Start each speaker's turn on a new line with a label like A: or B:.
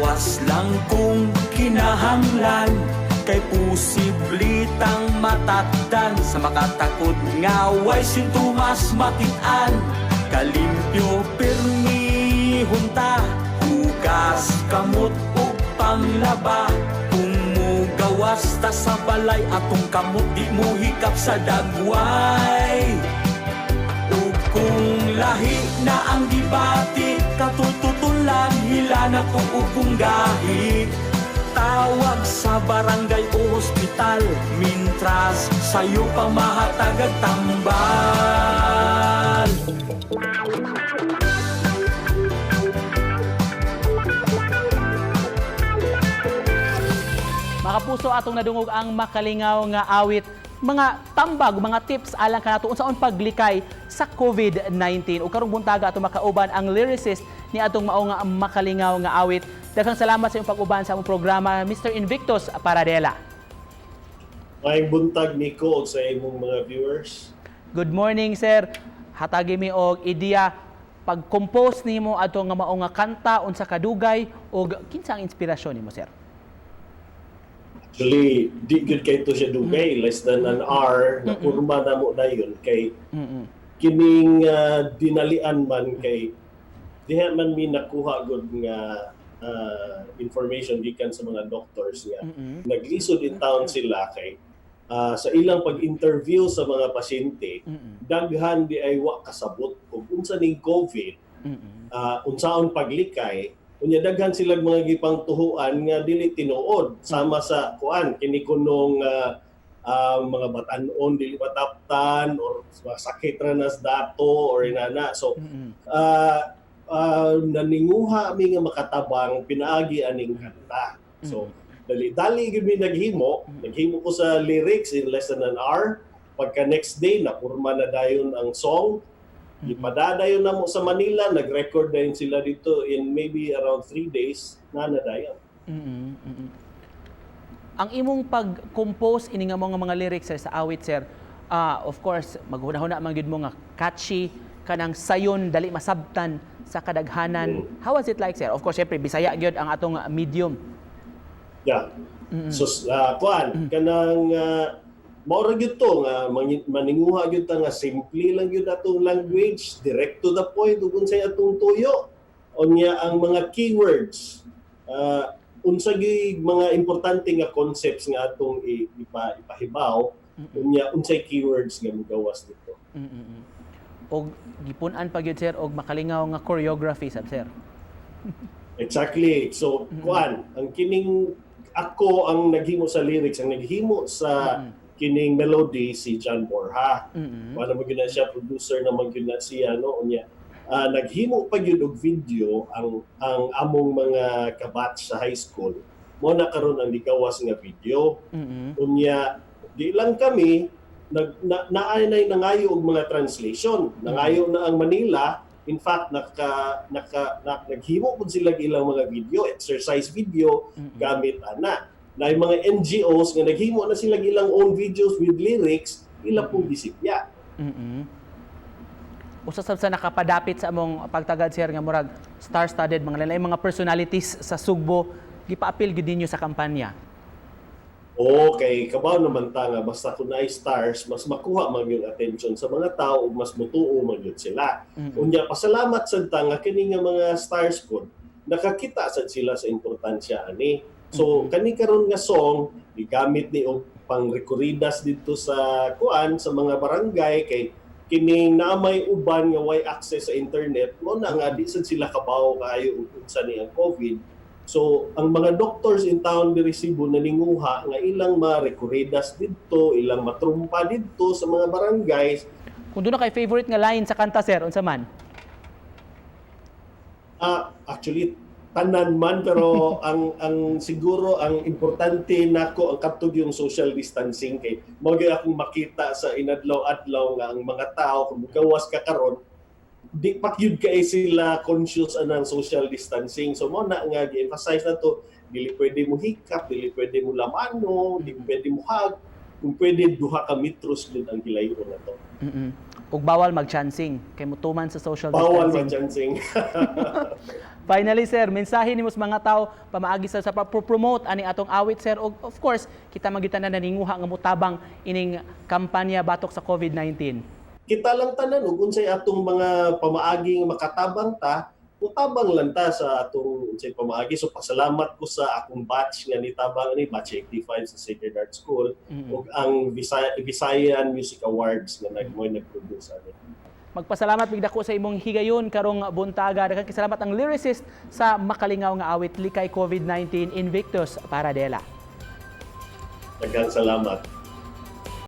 A: Gawas lang kung kinahanglan, kay posible tang matakdan sa makatakod nga way sintomas makitaan. Kalimpyo pirmi hunta, hugas kamot ug panglaba. Kung mugawas ta sa balay, atong kamot di mo hikap sa dagway. Ug kung lahi na ang gibati, katututulan hila na to ug gahi. Tawag sa barangay o hospital, mintras sayo pa mahatag ag tambal.
B: Mga kapuso, atong nadungog ang makalingaw nga awit, mga tambag, mga tips alang kanato unsaon paglikay sa COVID-19. Ug karong buntaga atong makauban ang lyricist ni atong mao nga makalingaw nga awit. Daghang salamat sa inyong pag-uban sa among programa, Mr. Invictus Paradela.
C: Maayong buntag, Nico, ug sa imong mga viewers.
B: Good morning, sir. Hatagi mi og ideya pag-compose nimo ato nga mao nga kanta, unsa kadugay ug kinsa ang inspirasyon nimo, sir?
C: Actually, di gyud kay to siya dugay, less than an hour na kurma na mo dayon kay kining dinalian man kay diha man mi nakuha gud nga information gikan sa mga doctors nga naglisod in town sila kay sa ilang pag-interview sa mga pasyente, daghan di ay wa kasabot kung unsa ning COVID, unsaon paglikay. Unya daghan sila mga gipang tuhuan nga dili tinuod, sama sa kuan kini kunong mga batan-on dili mataptan or sakit ra nas dato or inana. So naninguha mi nga makatabang pinaagi aning kanta. So dali dali gyud mi naghimo, naghimo ko sa lyrics in less than an hour. Pagka next day napurma na dayon ang song. Gipadadayon na mo sa Manila, nag-record dayon sila dito in maybe around 3 days na na dayon.
B: Ang imong pag-compose ini nga mga lyrics, sir, sa awit, sir, of course maghuna-huna man gyud mo nga catchy, kanang sayon, dali masabtan sa kadaghanan. How was it like, sir? Of course, syempre Bisaya gyud ang atong medium.
C: Yeah. So kuan kanang mao ra gyud to nga maninguha gyud ta nga simple lang gyud atong language, direct to the point ug unsay atong tuyo. Unya ang mga keywords, unsa gyud mga importante nga concepts nga atong ipahibaw, unya unsay keywords nga mogawas dito.
B: Og gipun-an pa gyud, sir, og makalingaw nga choreography sab, sir.
C: Exactly. So, kuan, ang kining ako ang naghimo sa lyrics, ang naghimo sa kining melody si John Borja. Wala mo gyud na siya, producer naman gyud na siya, no? Unya naghimo pa gyud og video ang among mga kabatch sa high school. Mo na karon ang gigawas nga video. Unya di lang kami nag na, naay na nangayo og mga translation. Nangayo na ang Manila. In fact, naka naka na, naghimo pud sila og ilang mga video, exercise video gamit ana. Na yung mga NGOs nga naghimo na sila og ilang own videos with lyrics, ila pong gisipya.
B: Usa sab sa nakapadapit sa among pagtagad, sir, nga murag star-studded, mga lain mga personalities sa Sugbo gipaapil gyud ninyo sa kampanya.
C: Okay, kabaw naman ta nga basta kung naay stars, mas makuha man yung attention sa mga tao ug mas mutuo man yun sila. Unya pasalamat sad ta nga kini nga mga stars pod nakakita sad sila sa importansya ani. So kani karon nga song gigamit ni og pangrekoridas dito sa kuan sa mga barangay kay kining na may uban nga way access sa internet, mo na nga di sad sila kabaw kaayo ug unsa ni ang COVID. So, ang mga doctors in town diri Cebu naninguha nga ilang marekoridas didto, ilang matrumpa didto sa mga barangays.
B: Kung doon na kay favorite nga line sa kanta, sir, unsa man?
C: Actually tanan man, pero ang siguro ang importante nako ang katog yung social distancing kay mao gyud akong makita sa inadlaw-adlaw nga ang mga tao, kung mugawas ka karon, di pa gyud kay sila conscious anang social distancing. So mo na nga gi-emphasize na to, dili pwede mo hikap, dili pwede mo lamano, dili pwede mo hug. Kung pwede, 2 ka metros din ang gilayon nato.
B: Ug bawal mag-chancing kay mutuman sa social
C: Bawal
B: distancing.
C: mag-chancing.
B: Finally, sir, mensahe nimo sa mga tao pamaagi sa pag-promote ani atong awit, sir, ug of course kita man gyud tanan naninguha nga mutabang ining kampanya batok sa COVID-19.
C: Kita lang tanan ug unsay atong mga pamaagi nga makatabang ta, mutabang lang ta sa atong unsay pamaagi. So pasalamat ko sa akong batch nga nitabang ani, batch 85 sa Sacred Heart School, ug ang Visayan Music Awards nga nagmoy nag-produce ani.
B: Magpasalamat mig dako sa imong higayon karong buntaga. Daghang salamat ang lyricist sa makalingaw nga awit Likay COVID-19, Invictus Paradela.
C: Daghang salamat.